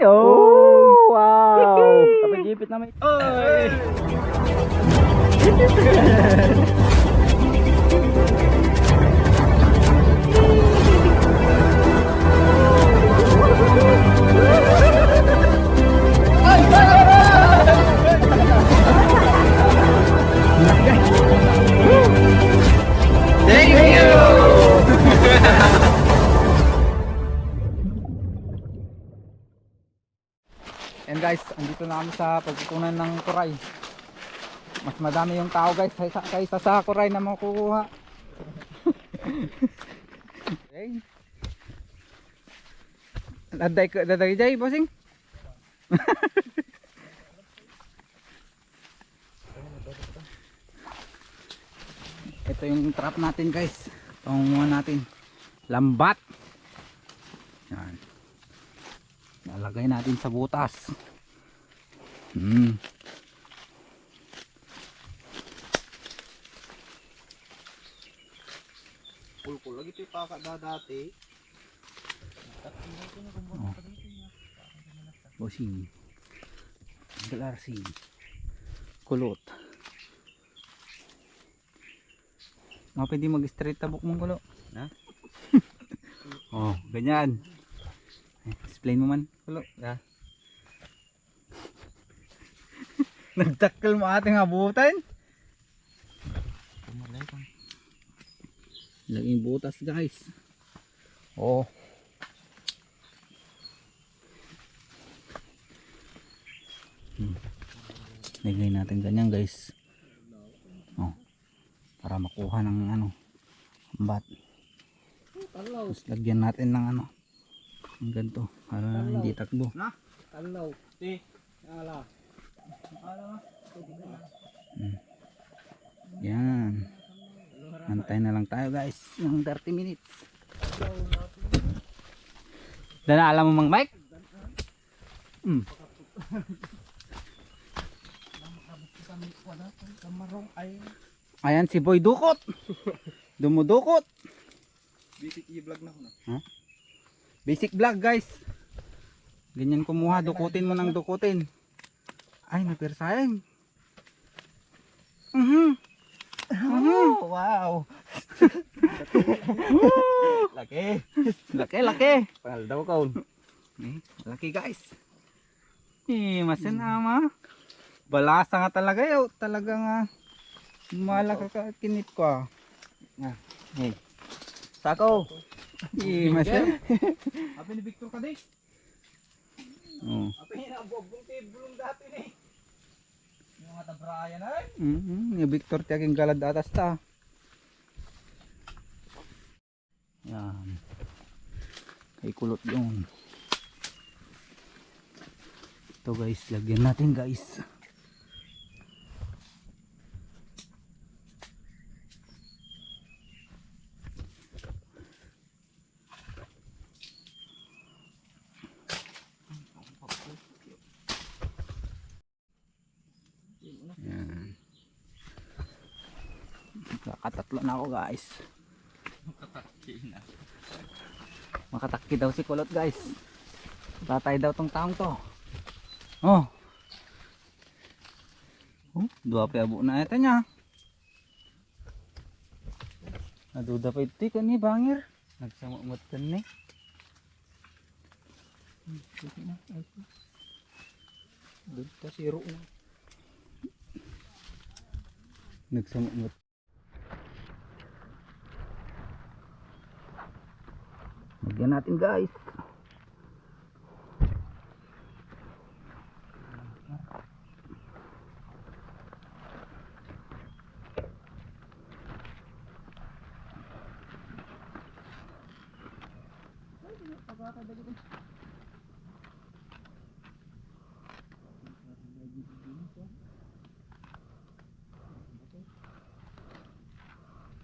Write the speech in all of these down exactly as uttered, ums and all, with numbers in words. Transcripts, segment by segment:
Oh, wow! Kapit-ipit na may... Oy! Thank you! Ayan guys, andito na kami sa pagkukunan ng kuray. Mas madami yung tao guys kaysa, kaysa sa kuray na makukuha. Okay. Daday ko, daday jay, bossing. Ito yung trap natin guys. Pangunguha natin. Lambat. Yan. Lalagay natin sa butas. Hmm. Kulkul lagi ito yung pakada dati. Oh. Bossing. Galarsi. Kulot. Mga pwede mag-straight tabok mong kulo. Ha? Oh, ganyan. Eh, explain mo man, kulo. Ha? Nagtakkel mo ating abutan. Laging butas, guys. Oh. Hmm. Lagay natin ganyan, guys. Oh. Para makuha ng ano, bat. Tapos lagyan natin ng ano, ng ganito para hindi takbo. Na? Talaw. Ti. Ala. Ala. Hmm. Yan. Antay na lang tayo, guys, ng thirty minutes. Dana, alam mo, Mang Mike? Hmm. Ayan si Boy Dukot. Dumudukot. Basic i-vlog na ko na. Ha? Basic vlog, guys. Ganyan kumuha, dukutin mo ng dukutin. Ay, napirsayang. Mhm. Mhm. Oh, wow. Laki. Laki, laki. Pangal daw kaon. Eh, laki, guys. Eh, masin ama. Balasa nga talaga, yo. Talaga nga malaka ka kinit ko, ah. Ah, eh. Sako. Eh, masin. Abi ni Victor kadi. Oh. Abi ni abog ti bulong dati ni. Yung mga tabrayan, ay. Mm-hmm. Ni Victor ti aginggalad atas ta. Yan. Kay kulot yun. Ito guys, lagyan natin guys. Yan. Nakatatlo na ako, guys. Makatakki na. Makatakki daw si Kulot, guys. Patay daw tong taong to. Oh. Oh, dua pa abo na ito niya. Naduda pa ito, kani bangir. Nagsama mat kani. Doon ta, zero na. Nagsama mo. Lagyan natin, guys.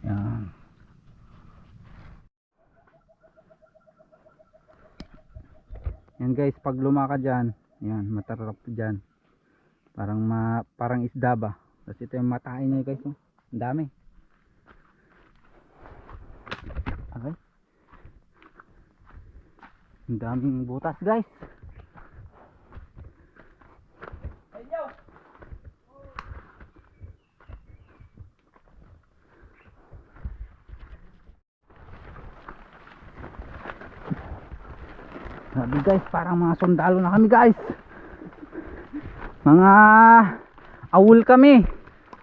Yan. Yan guys, pag lumakad yan, yan, matarap dyan. Parang ma-, parang isda ba? Tapos ito yung matain niya guys, oh. Ang dami. Okay. Ang daming butas, guys. Grabe, guys, parang mga sundalo na kami, guys. Mga awol kami.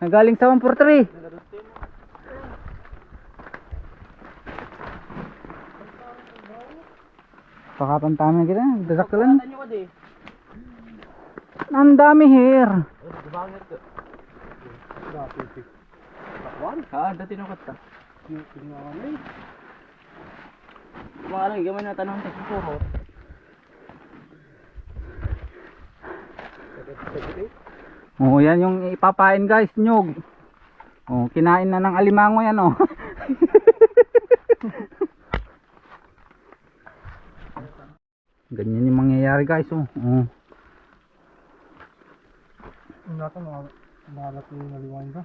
Nagaling sa one four three. Pakatan tayo kita, dadakkelan. Ang dami here. Bakwan? Ah, dati na kata. Yung, yung mga ano eh. Mga ano, gamay na tanong sa siguro. Oh, yan yung ipapain, guys, nyog. Oh, kinain na ng alimango yan, oh. Ganyan yung mangyayari, guys, oh. Oh. Ang nasa mga balat yung naliwan ka.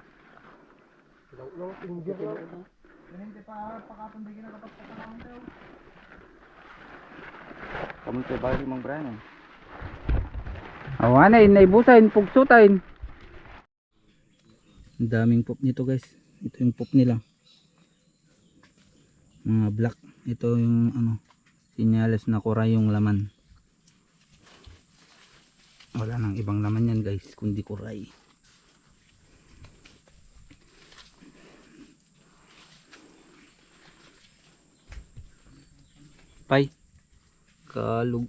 Ilaw-ilaw, tinigyan na. Hindi pa, pakatanda ka na kapag pagkakaroon tayo. Kami kay Bali, Mang Brian, eh. Awan na, inaibusa, inpugsutain. Ang daming poop nito, guys. Ito yung poop nila. Mga black. Ito yung ano, sinyales na kuray yung laman. Wala nang ibang laman yan, guys, kundi kuray. Pay. Kalog.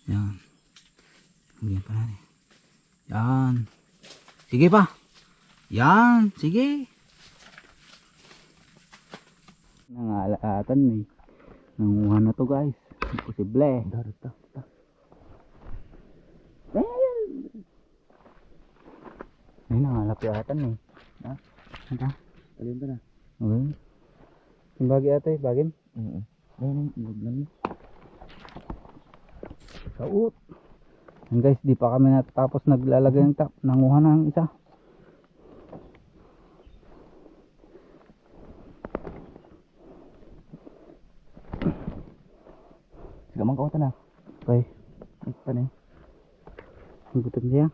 Yan. Lagyan pa natin. Yan. Sige pa. Yan. Sige. Nangalaatan eh. Nanguha na to, guys. Imposible. Darita. Ayan. Ay, nangalapiatan eh. Ha? Ata? Alin ka na? Okay. Yung bagi ata eh, bagin? Oo. Ayun, yung iwag lang yun. Saot. Yan guys, di pa kami natapos naglalagay ng tap. Nanguha na ang isa. Sige, mangkautan na. Okay. Ito na eh. Ang gutom niya.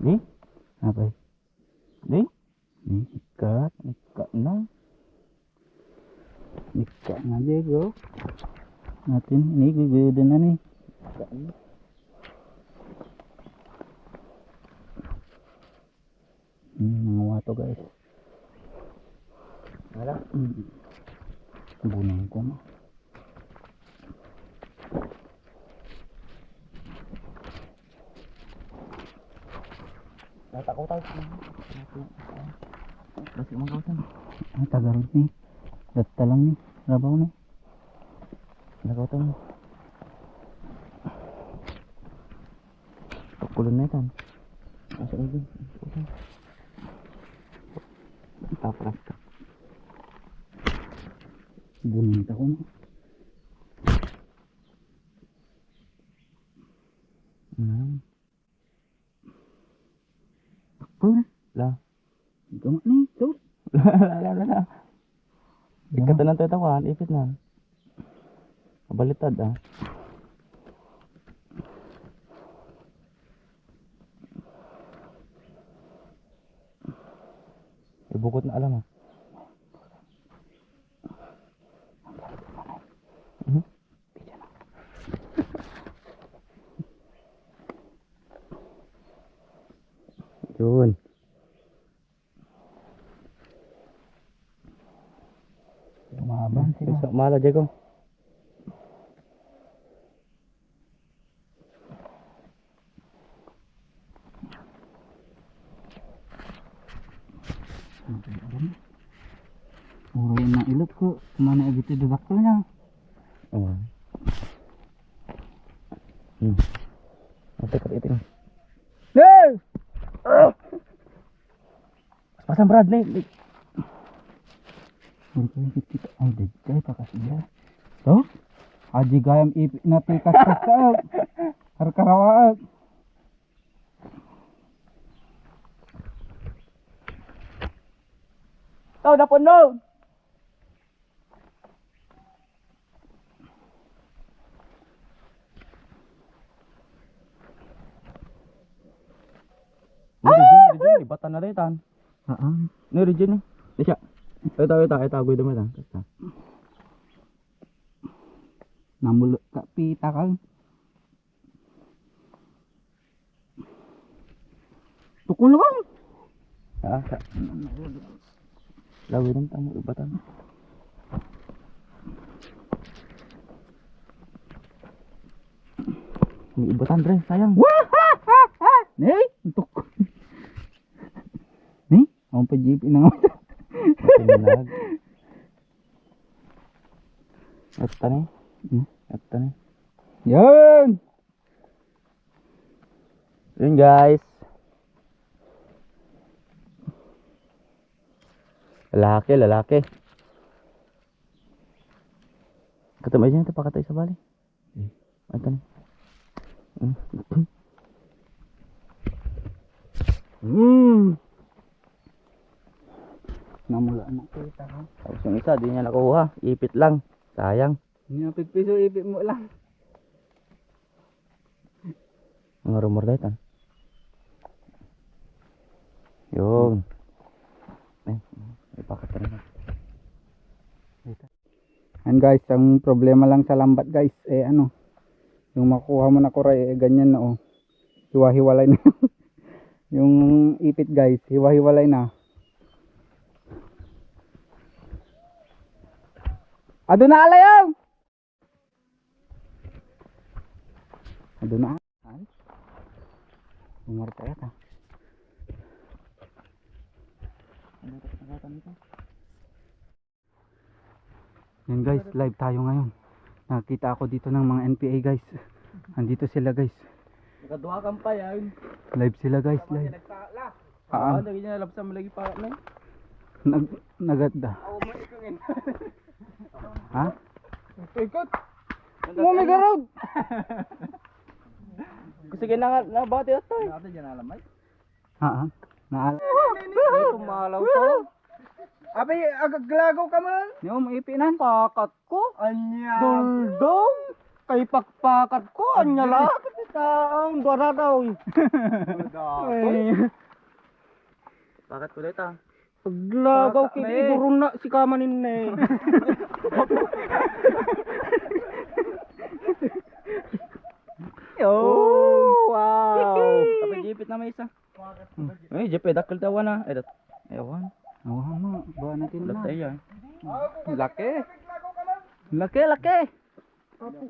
Ni? Okay. Ni? Ni, ikat. Ikat na. Ikat na, Diego. Natin, ni, gugudan na ni. Ikat na. Hmm, mga wato, guys. Wala. Hmm. Bunin ko na. Natakotan. Basta magaw tan. Ay, tagarod ni. Datta lang ni. Rabaw ni. Nagaw tan. Pakulon na itan. Asa na dun? Tapos. Bunita ko na. Ayan. Ako na. La. Ikaw nga ni, sus. La, la, la, la. Ikatanan tayo takuan, ipit na. Balitad, ah. Ibukot na alam, ah. Mhm. Yun. Lumaban sila. Iso, malo, Diego. Puro yan ang ilot ko. Kumana agad ito, dakkel na. Oo. Hmm. Ate, ito. Hey! Ah! Pasang Brad, ni, ni. Ay, dagkay pa kasi yan. To? Aji gayam ipi na tikas kasta. Karkarawaag. Tao na puno. Ni Regine, Regine, ibatan na daytan. Haan. Ni Regine, eh. Di siya. Ito, ito, ito, guido mo ito. Basta. Namulo ka, pita ka. Tukol lang. Ha? Sa-, lawin ang tamo, ibatan. May ibatan, Dre, sayang. Ni? Tukol. Ni? Ang pa-G P na nga. Tinag. Ito ni. Hmm? Ito ni. Yan! Yun, guys. Lalaki, lalaki. Katama dyan, ito pakatay sa bali. Ito na. Hmm. Namula na kita, ha? Tapos yung isa, di niya nakuha. Ipit lang. Sayang. Niya pigpiso, ipit mo lang. Mga rumor daytan. Yun. Eh, ipakat ka na. And guys, ang problema lang sa lambat, guys, eh, ano, yung makuha mo na kuray, eh, ganyan na, oh. Hiwa-hiwalay na. Yung ipit, guys, hiwa-hiwalay na. Adu na alayaw! Adu na. Ay. Umarte ka. Ano ito? Ano ito? Ano ito? Yan guys, live tayo ngayon. Nakita ako dito ng mga N P A guys. Andito sila guys. Nakaduha kang pa yan. Live sila guys, live. Nagtala. Haan. Lagi niya labsa mo lagi pa na. Nag nagadda. Ako mo ikungin. Ha? Ikot. Mo may garod. Sige na nga, nabati ito eh. Nabati dyan alam ay. Haan. Naal. Ay, pumalaw to. Abi, agaglagaw ka man. Ni, um, ipinan. Pakat ko. Anya. Duldong. Kay pakpakat ko. Anya la. Ang dua na daw eh. Ay. Pakat ko dito. Paglagaw kini, eh. Igurun na si kamanin ne. Oh, wow. Kapag ipit na may isa. Eh, Jeff, eh, dakkel daw na. Eh, dat-, ewan. Ewan mo, ba natin na. Dat-, ayan. Laki. Laki, laki.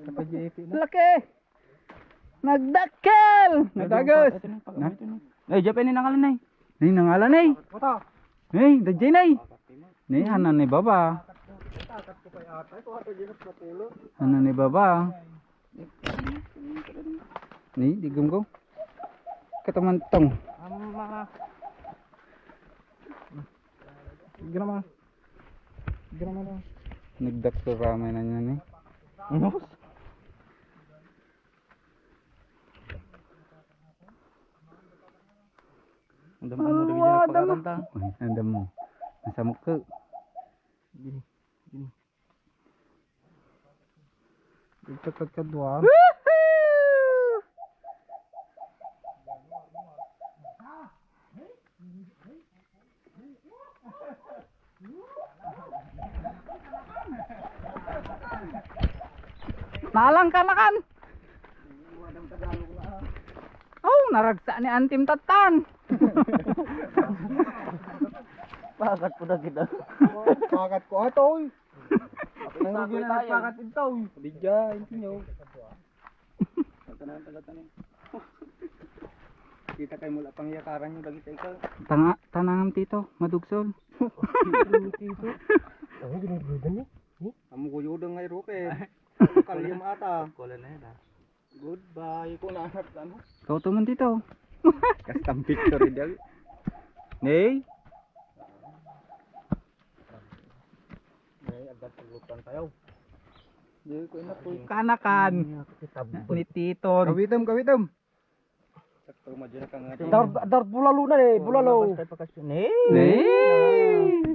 Kapag ipit na. Laki. Nagdakkel! Nagdagus! Ito na, pag-, ito na. Eh, Jeff, ini nangalan na eh. Ni nangalan eh. Ito. Ni, dadjay na eh. Ni, hanan ni baba. Hanan ni baba. Ni, di gumgum. Katamantong. Ama. Grama. Grama na. Nagdakkel ramay na niya ni. Ano? Andam mo, dagiti napakaran ta. Ay, andam mo. Nasamok ka. Dini, dini. Dito kadkadua. Nalang ka na kan. Oh, naragsa ni Antim Tatan. Pakat ko na kita. Pakat ko ato, oy. Ang rugi na nagpakat ito, oy. Di dyan, intinyo. Tanan, tanan, tanan. Kita kay mula pangyakaran yung dagiti ikaw. Tanga, tanangam tito, madugsol. Tito. Ang ginagrudan niya. Amo ko yun ang ngay ruke. Kalyam ata. Kukulan na yan, ah. Goodbye. Kung naanak ka, no? Kautuman dito. Custom picture, hindi. Nay? Nay, agad paglutan tayo. Di ko ina po. Kanakan. Ni Titon. Kawitom, kawitom. Sakto, madyo na ka nga. Dar, dar, bulalo na eh, bulalo. Basta pagkasyon eh. Nay!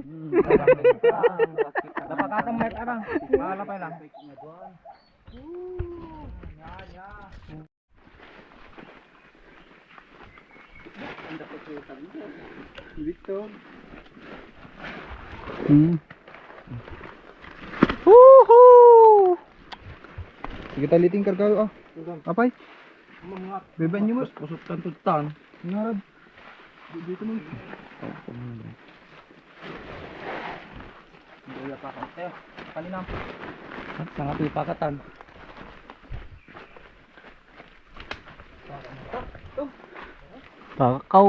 Napakatang met arang. Makalapay lang. Dito. Hmm. Woohoo! Sige, taliting karga, ah. Apay. Beben niyo mo. Pusot kan tutan. Ngarad. Dito mo. Buya pa ka. Tayo. Kanina. Mga pipakatan. Pakakaw.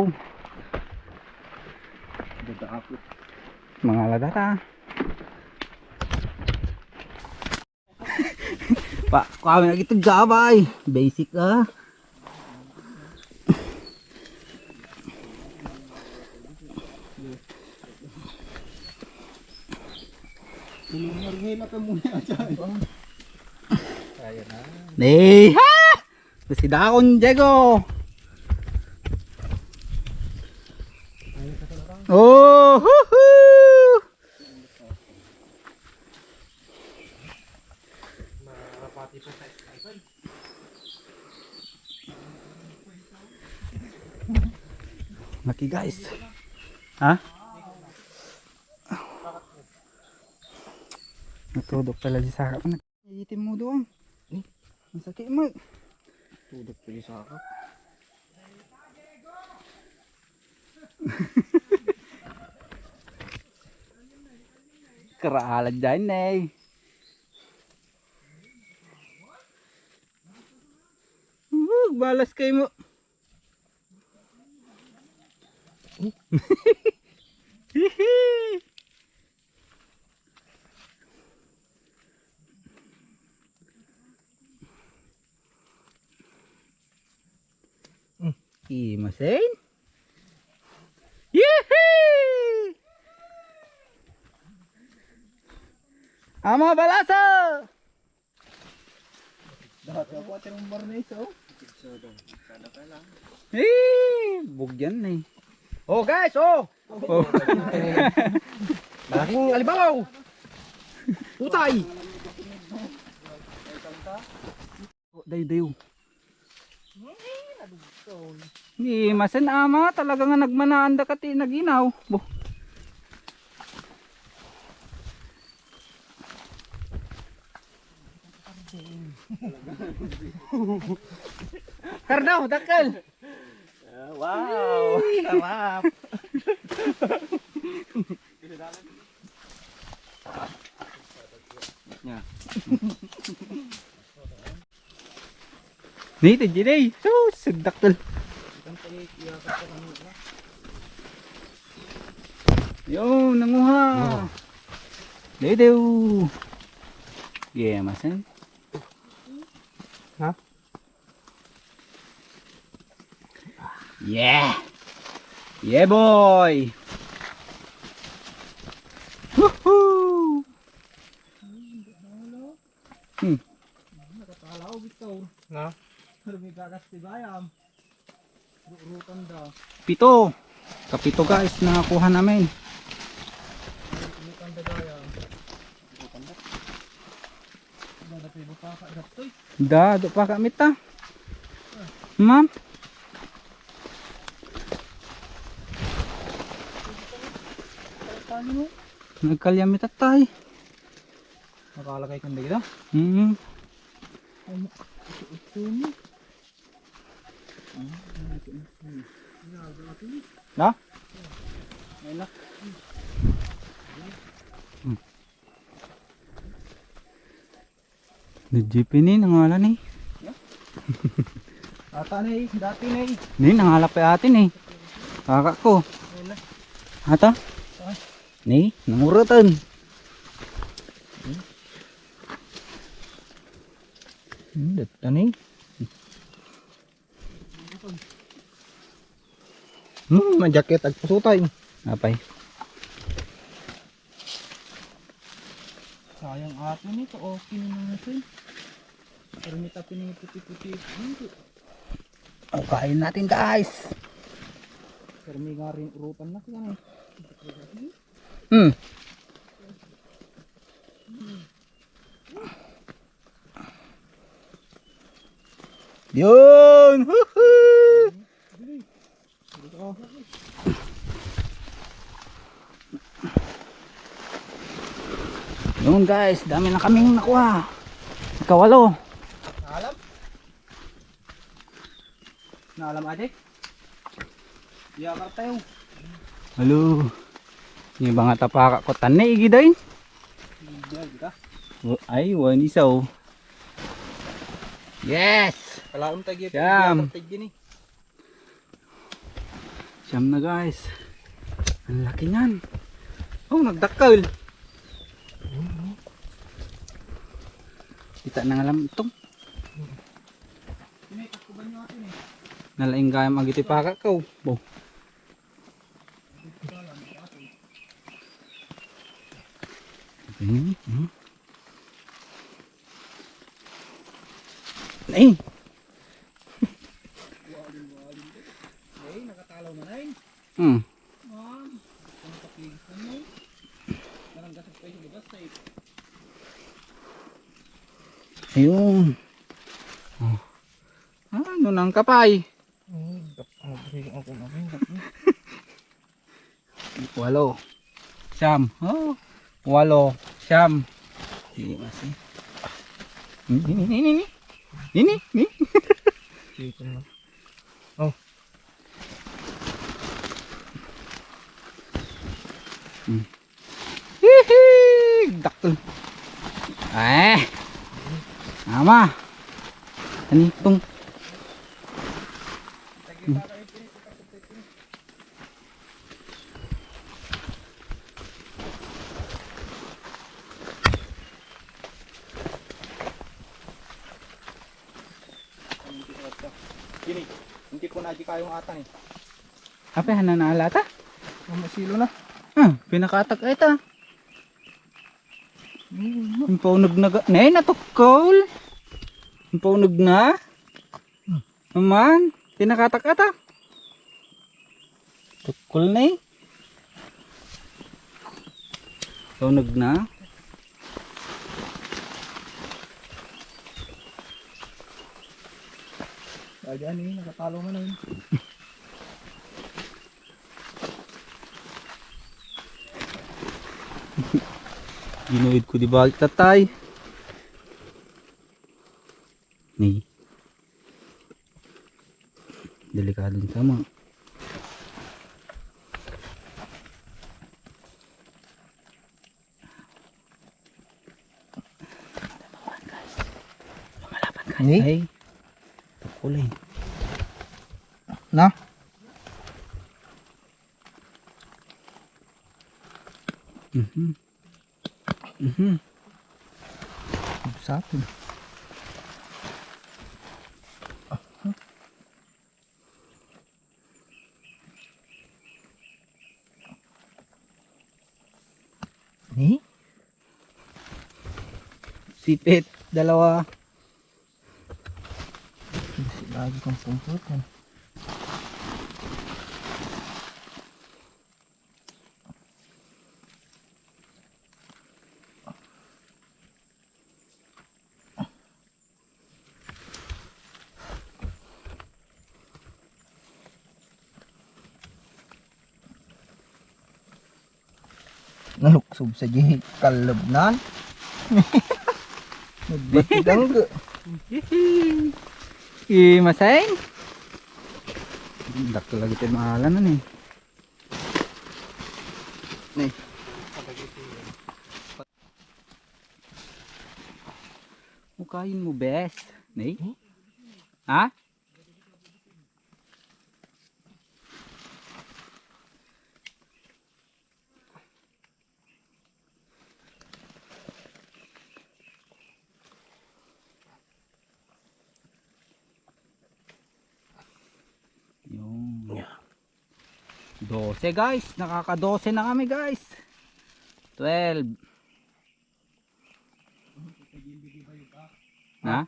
Dadakot. Mga ladata. Pa, kami na kita gabay. Basic, ah. Tulungan nila ka muna dyan. Ayan na. Ni, ha! Si Daon Diego. Oh, hu, hu. Laki, guys. Ha? Natudok pala di sa akin. Itim mo doon. Eh? Ang sakit mo. Tudok ko sa ako. Karaalan dyan, eh. Uh, balas kayo mo. Hihi. Imasin. Yehey! Ama balasa! Dapat ako at yung barnes, oh. Eh, bugyan na eh. Oh, guys, oh! Oh. Malaking alibaw! Putay! Oh, dayo, dayo. Ni masen ama, talaga nga nagmanaan da kati naginaw. Bo. Kardaw, dakkel. Ah, wow, sarap. Nya. Ni, ti Jinay. Sus, sagdakkel. Yo, nanguha. Oh. Dedew. Yeah, masen. Ha? Yeah. Yeah, boy. Woohoo. Hmm. Nakatalaw, Victor. Na? Pero may gagas ti bayam. Rurutan da. Pito. Kapito, guys, nakuha namin. Rurutan da bayam. Rurutan da. Dada pa yung baka, gatoy. Da, do pa kami ta. Ma'am. Nagkalyam ita tay. Nakalagay kang dagita? Mm. Ay, ito, ito, ito. Na? Ayun na. Hmm. Ni J P ni, nangalan ni. Ata ni, dati ni. Ni, nangalap kay ate ni. Kaka ko. Ayun na. Ata? Ah. Ni, nangurutan. Hmm, data ni. Hmm, majakit, agpasutay. Apay. Sayang ato nito, okay na natin. Pero may tapi ni puti-puti dito. O, kain natin, guys. Pero may nga rin urutan na kaya eh. Hmm. Yun! Woohoo! Yun guys, dami na kaming nakuha. Ikawalo. Alam? Naalam, Ade? Yakar tayo. Hello. Ni mga tapaka ko tanay, igiday. Igiday ka? Wa-, ay, wani sa, oh. Yes! Kalaon tayo, Siyam. Yakar tayo gini. Siyam na, guys. Ang laki niyan. Oh, nagdakkel. Kita na nga lang itong. Nalaing gayam agiti pakak ko. Bo. Hmm, hmm. Ay. Ay, nakatalaw na, Nay. Hmm. Ma'am, ano pa pili ko mo? Parang gasag pa yung labas, Nay. Ayun. Oh. Ano nang kapay? Hmm, dak-, ano ba yung ako na rin? Walo. Siyam. Oh. Walo. Siyam. Di masi. Ni, ni, ni, ni, ni. Ni, ni, ni. Dito na. Oh. Hmm. Hihi! Dakkel. Eh. Ama. Ani itong. Hmm. Kini, hindi ko na di kayong atan eh. Ape, hanan na alata? Ang masilo na. Ah, pinakatak ita. Hmm. Ang paunag na ga-, nay, natukkol. Ang paunag na. Aman, pinakatak ata. Tukkol na eh. Tunog na. Ay, di, ano yun? Nakatalo man na yun. Ginuid ko di ba, tatay? Ni. Delikado ni tama. Lumalaban, guys. Lumalaban, guys. Ni? Ay. Tukulay. Na? Mhm. Mhm. Sa atin. Ni? Sipit, dalawa. Lagi kang pungkot, eh. Naluksob sa di kallabnan. Nagbatidang ga. Eh, masain? Dakkel lagi tayo maalanan eh. Nay. Mukain mo, bes. Nay? Hmm? Ha? Yung dose, guys. Nakaka-dose na kami, guys. Twelve. Na?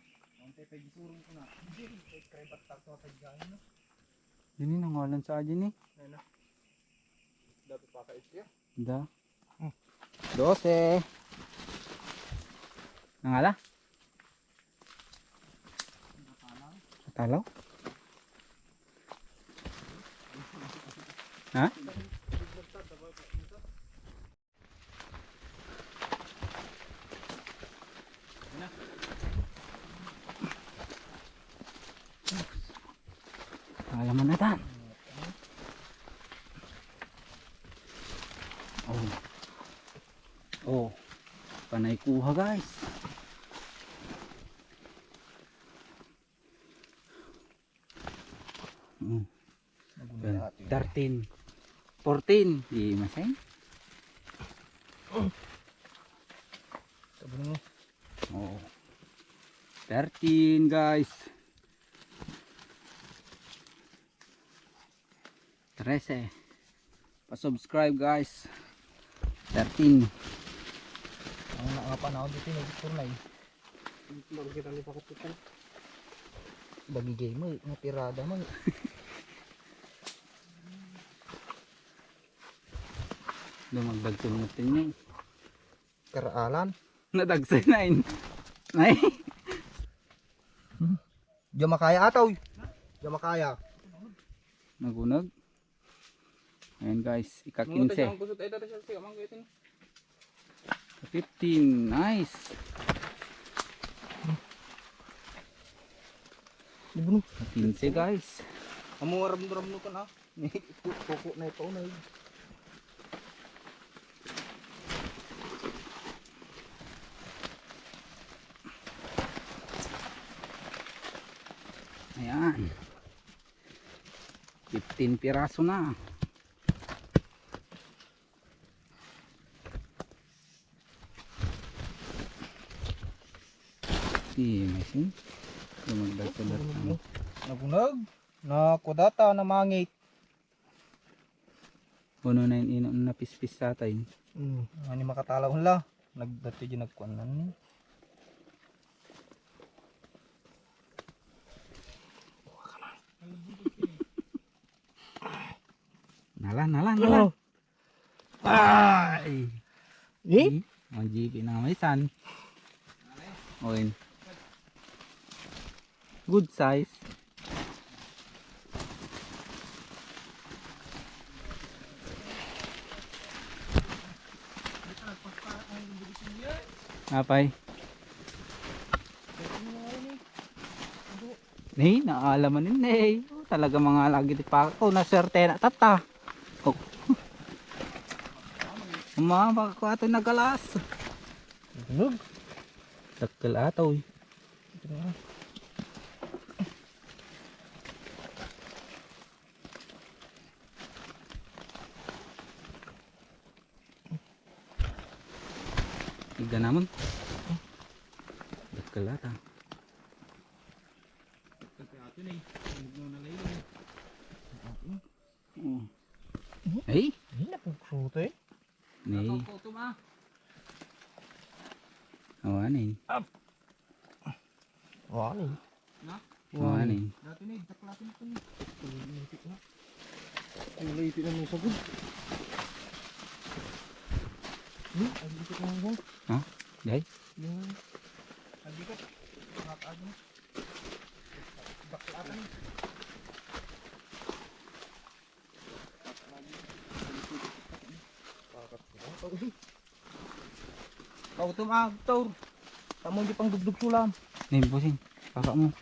Dini nangalan sa aja ni. Dapat pa ka ito. Da. Dose. Nangala? Talaw? Ha? Alaman na tan. Oh. Oh. Panay kuha, guys. Mm. Thirteen. Fourteen. Di maseng. Sabi mo. Oo. Thirteen, guys. Trese. Pa-subscribe, guys. Thirteen. Ang nga panahon dito, nagpurnay. Bago kita ni pakatutan. Bagi gamer, nga pirada man. Dumagdag sa mga tingin. Karaalan. Nadagsay na yun. Ay. Diyan makaya ataw. Diyan makaya. Nagunag. Ayan guys, ika-kinse. Ang kusot ay dati siya, siya, mangga itin. Fifteen, nice. Ika-kinse guys. Amo ramdam mo kan ah. Ni kuko na ito na. Ayan. Fifteen piraso na. Di, may sin. Dumagdag sa datang. Nagunag. Na kudata, na mangit. Uno na yun, ino, napispis sa tayo. Hmm. Ani makatalaw la. Nagdati di nagkuan na ni. Nala, nala, nala. Oh. Ay! Eh? Hmm? Ang G P na nga may san. Oy. Good size. Apay. Ni, naalaman ni, eh. Oh, talaga mga lagi ti pako. Naswerte na tata. Oh. Mga pako ato nagalas. Tulog. Dakkel ato, eh. Igda naman. Dakkel ata. Ay? Ay, napugso to eh. Nay. Awanin. Awanin. Awanin. Dati na, daklatin ko. Kulay iti na may sagod. Hmm? Ang ito ko lang. Ha? Dai? Yung ang ito. Daklatan. Kautom agtor. Tamo di pang dugdug sulam. Nih, bossing. Kakak mo.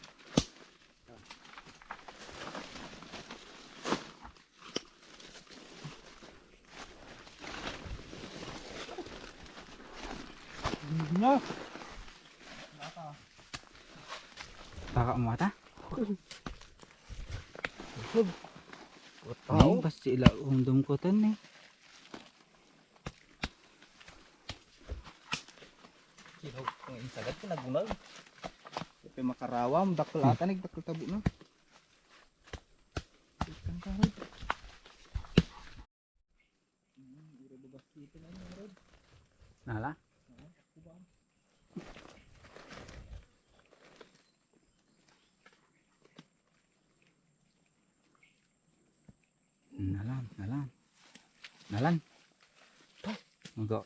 Kakak mo ata? Ning, basta ila umdum ko tan eh. Kinaw, kung insagad ko, nagunag. Kaya makarawam, dakkel ata, nagdakkel tabo na. Nala? Nalan, nalan. Nalan. Maga.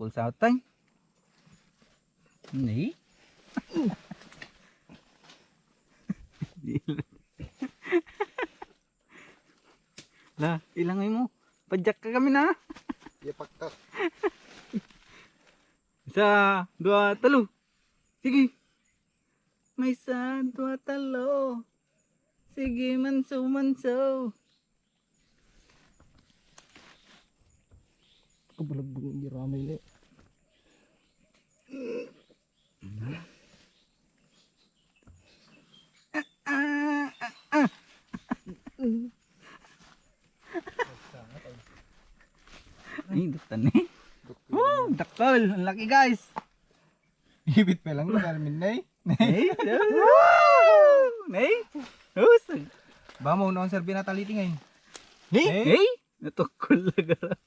Tukol sa utang. Ni? La, ilang mo. Pajak ka kami na. Yapak ka. Isa, dua, talo. Sige. May isa, dua, talo. Sige, manso, manso. Kabalagbag ng giramay ni. Ay, duktan ni. Woo! Dakol! Ang laki, guys! Ibit pa lang, Carmen, nay. Nay? Woo! Nay? Husay! Ba mo, noon, sir, binataliting ngayon. Nay? Nay? Natukol na garap.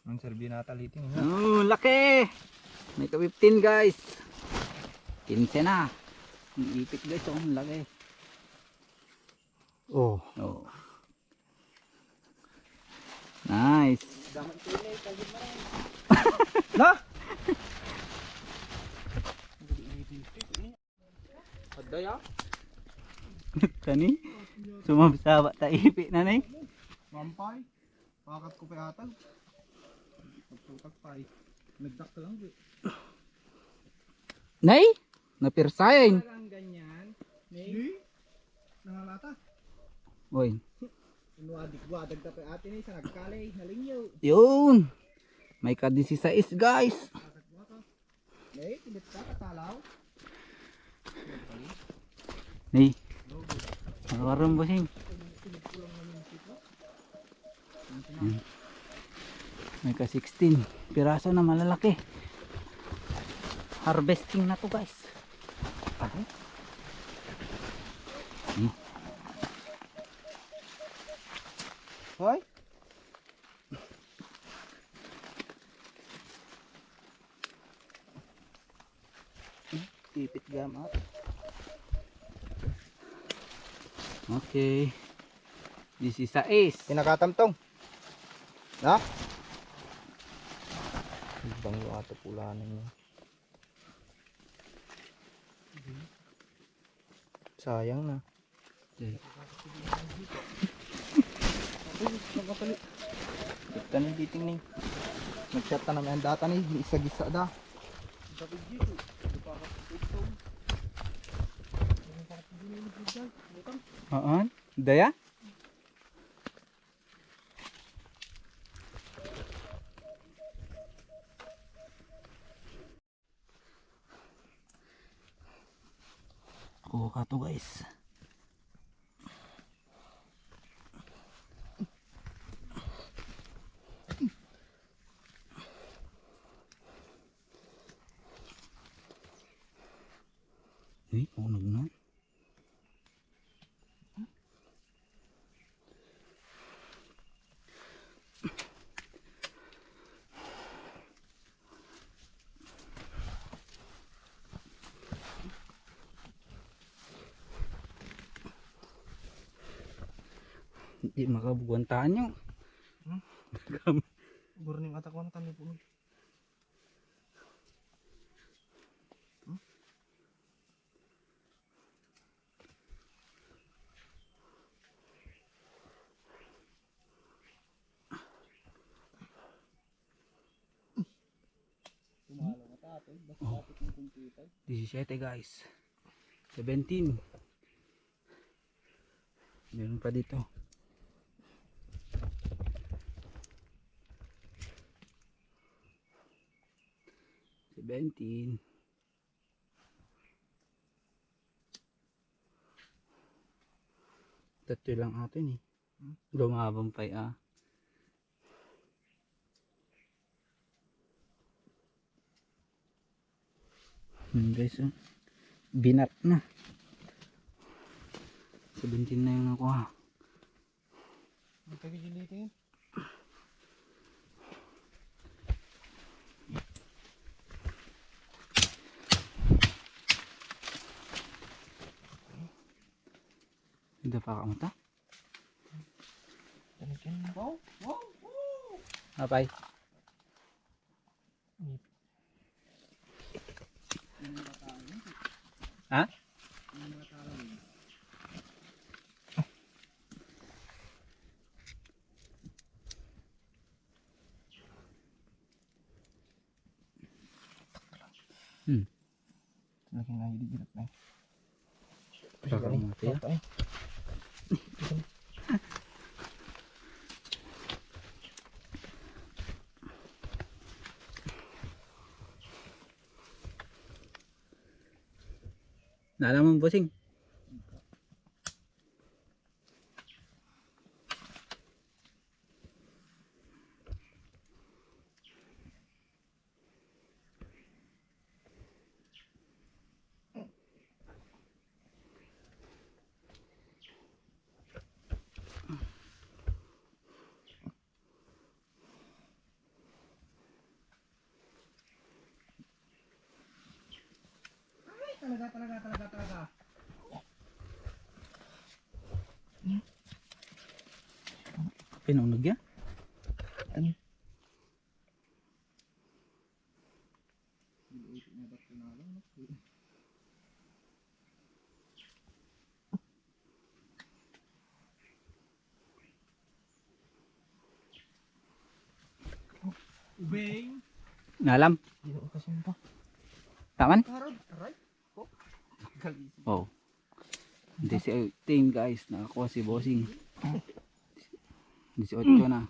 Ang serbi na taliting, ha? Oh, laki! May ka fifteen, guys. Kinse na. Ang ipit, guys, oh, ang laki. Oh. Oh. Nice. Na? Adda ya? Tani? Sumabsaba ta ipi na ni. Mampay. Pakat ko pa atag. Pagtutak pa eh. Nagdak ka lang di. Nay? Napirsayan. Parang ganyan. Nay? Di? Nangalata. Oy. Inwadig-wadag ta pa ate ni sa nagkalay. Nalingyo. Yun. May ka disisais, guys. Pakat ko ata. Ni, arum-arum, bossing. Hmm. May ka sixteen piraso na malalaki. Harvesting na to, guys. Aray. Hmm. Hoy. Tipit gama. Okay. This is a ace. Pinakatamtong. Na? Banglo ato pula na niya. Sayang na. Okay. Ito ni dating ni. Nagchat na naman ang data ni. Isa-gisa da. Haan? Daya? Kuha ka to, guys. Uy, unag na. Di makabuguan tayo. Hmm? Burning attack one kami po. Oh. Disisiete, guys. Seventeen. Meron pa dito. Seventeen. Tatlo lang atin eh. Hmm? Lumabang pa ah. Hmm, guys, oh. Binat na. Seventeen na yung nakuha. Ang pagigilitin. Hindi pa ka mata? Wow, wow, wow. Apay. Ha? Hmm. Lagi na, hindi hirap na. Kakamamatay, ah. Patay. Nalaman, bossing. Ay, talaga, talaga, talaga, talaga. Pinunod yan? Ano? Ubing. Nalam. Dito ko kasi pa. Taman? Karod, aray. Oh. Galing. Oh. Disiotso, guys, nakakuha si bossing. Disiotso na.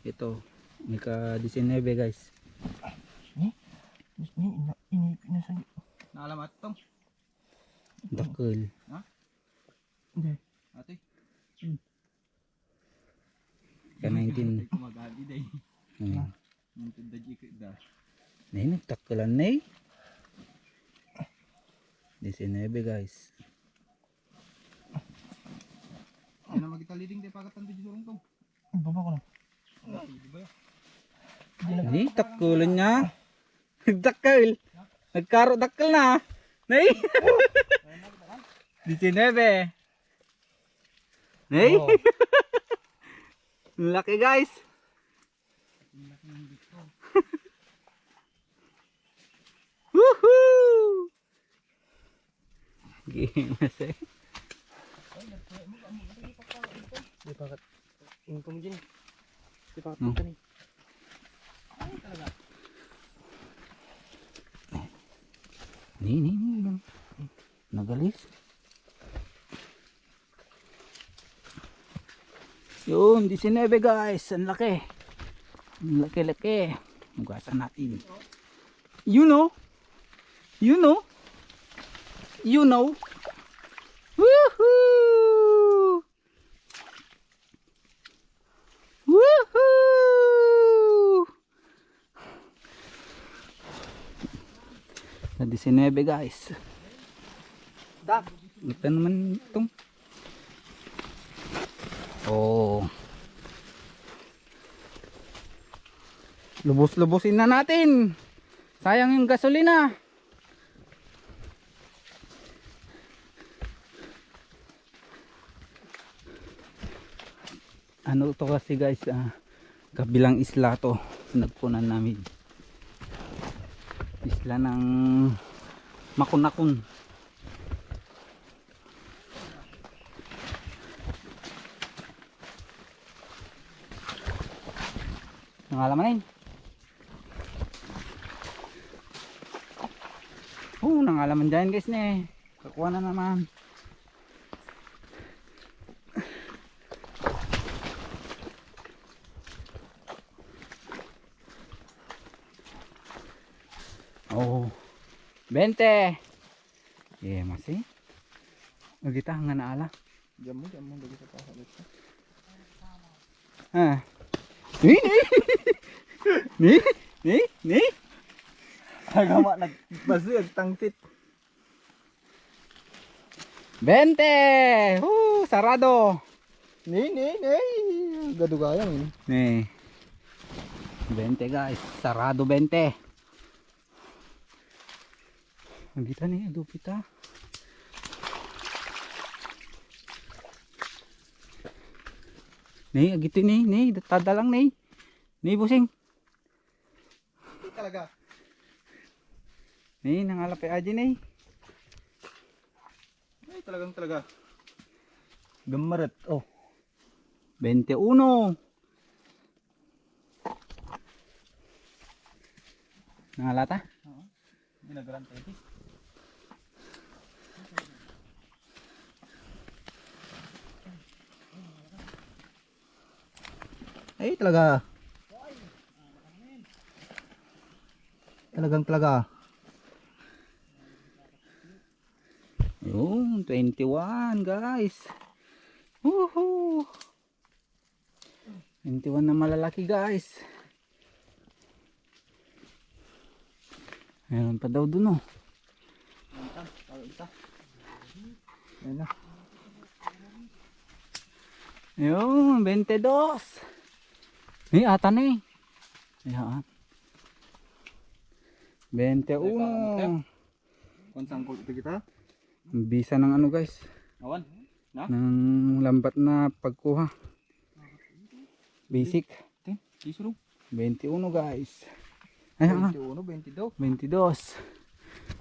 Ito, ika disinebe, guys. Ni? Ni, ina-, inipit na sa Nalamat to. Dakkel. Ha? Hindi. Ate. Hmm. Ka nineteen. Kumagadi day. Hmm. Nagtagkulan na eh. Disinebe, guys. Yan ang magitaliding tayo pagkatando di surong to. Baba ko na. Di, takkulan niya. Nagdakkel. Nagkaro dakkel na. Nay. Disinebe. Nay. Oh. Laki, guys. Woohoo! Gimas eh. Di pa kat-, ingkom din. Di pa kat-, hmm, tani. Ni, ni, ni, ni. Nagalis. Yun, disinebe, guys. Ang laki. Ang laki-laki. Hugasan natin. You know? You know? You know? Woohoo! Woohoo! Na disinebe, guys. Dak. Ito naman itong. Oh. Lubos-lubosin na natin. Sayang yung gasolina. Ano to kasi, guys, ah, kabilang isla to. Nagpunan namin. Isla ng Makunakun. Nangalaman eh. Oo, nangalaman dyan, guys, ne. Kakuha na naman. Oh. Bente. Eh, masi. Agita nga naala. Diyan mo, diyan mo, lagi sa pasalit ka. Ah. Ni, ni. Ni, ni, ni. Agama, nagpasi, agtangkit. Bente! Woo! Sarado! Ni, ni, ni! Gadugayang, eh. Ni. Bente, guys. Sarado, bente. Agita ni, adu kita. Ni, agiti ni, ni, tadalang ni. Ni, bossing. Talaga. Ni, nangalap ay aji ni. Ay, talagang talaga. Gammaret, oh. Twenty-uno. Nangalata? Oo. Ginagaran tayo, eh. Ay, talaga. Talagang talaga. Yun, twenty-one, guys. Woohoo! Twenty-one na malalaki, guys. Meron pa daw dun, oh. Ayan na. Ayun, twenty-dos. Ni, ata ni. Ayan. Twenty-uno. Kung saan ko ito kita? Ang bisa ng ano, guys. Awan. Na? Ng lambat na pagkuha. Basic. Ten, isuro. Twenty-uno, guys. Ay, ah. Twenty-uno, twenty-dos. Twenty-dos.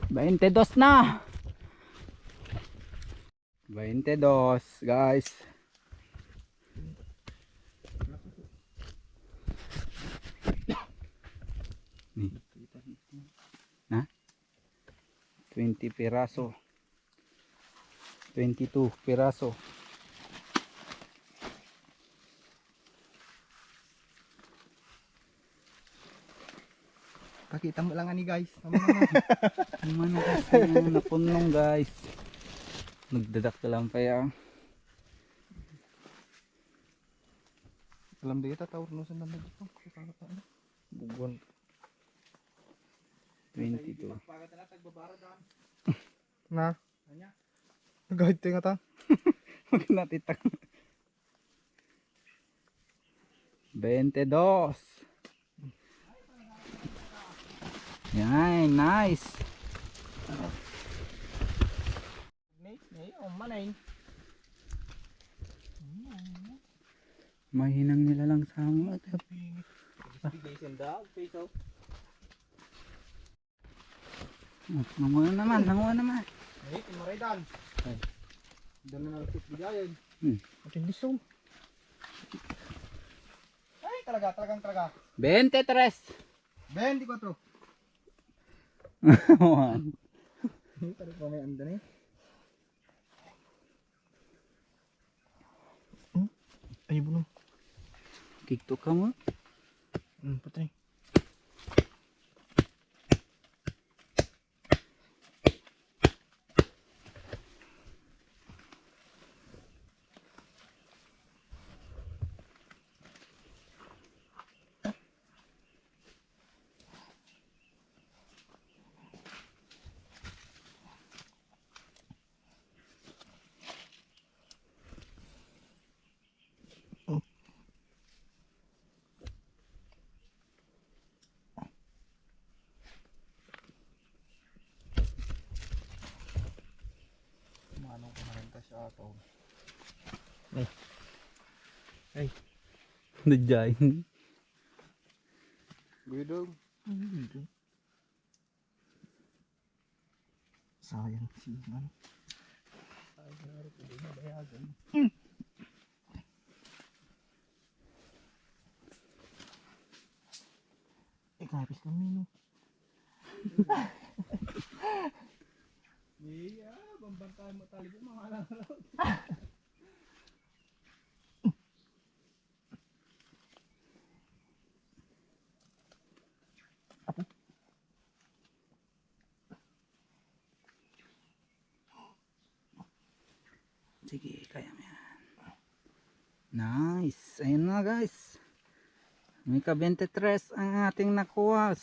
Twenty-dos na. Twenty-dos, guys. Ni. Na? Twenty piraso. Twenty-two piraso. Pakita mo lang ani, guys. Tama na. Tama na, guys. Ayan, napunong, guys. Nagdadakkel lang pa yan. Alam di kita, taurnusan lang dito. Buwan. Twenty-two. Na? Nagahit tayo nga ta. Huwag na titang. Twenty-dos. Yan, nice. Nay, nay, oh, manay. Mahinang nila lang sa mga investigation daw, peso. Nanguha naman, nanguha naman. Ay, timaray dan. Ay. Dan na lang bigayan. Hmm. Ating gusto. Ay, talaga, talagang talaga. Twenty-tres. Twenty-four. Tara pa may anda ni. Hmm? Ay, buno. Kikto ka mo? Hmm, patay. Manong kamarin ka siya ato. Ay. Ay. Nadyain. Gudong. Ay, gudong. Sayang si man. Sayang nga rin, hindi na bayagan. Ikapis kami, no? Iya, bambantayan mo talaga, mga alang-alang. Apo. Sige, kaya mo yan. Nice. Ayun na, guys. May ka twenty-tres ang ating nakuha.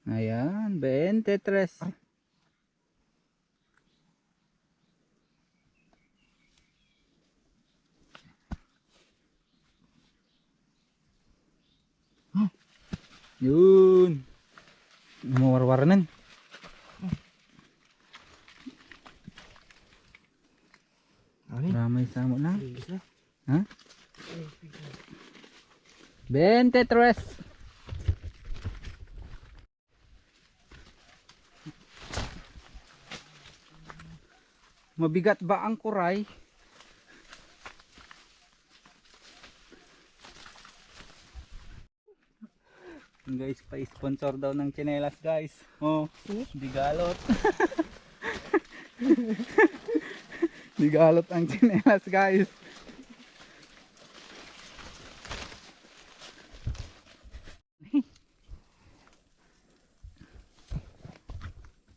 Ayan, twenty-tres. Ay. Hmm. Yun. Mawarwaranan. Ay, ramay samo na. Ligis na. Ha? Bente tres. Mabigat ba ang kuray? Guys, pa-sponsor daw ng tsinelas, guys. Oh, hmm? Digalot. Digalot ang tsinelas, guys.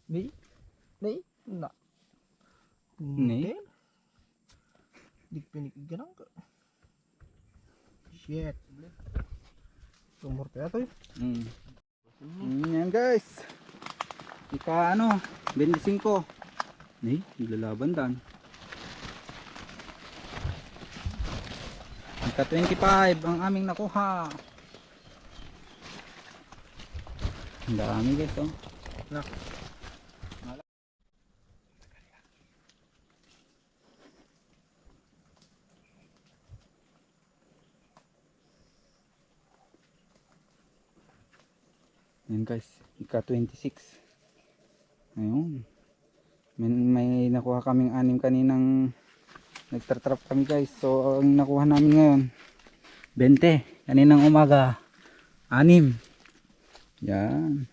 Ni? Ni? Na. Ni? Di pinik ganang ka. Shit. Tumor kaya to eh. Mm. Mm, yan guys. Ika ano, twenty-five. Ni, naglalaban dan. Ika twenty-five ang aming nakuha. Ang dami guys, oh. Nak. Yan guys, ika twenty-six. Ayun. May, may nakuha kaming anim kaninang nagtatrap kami guys. So ang nakuha namin ngayon, twenty. Kaninang umaga, anim. Yan.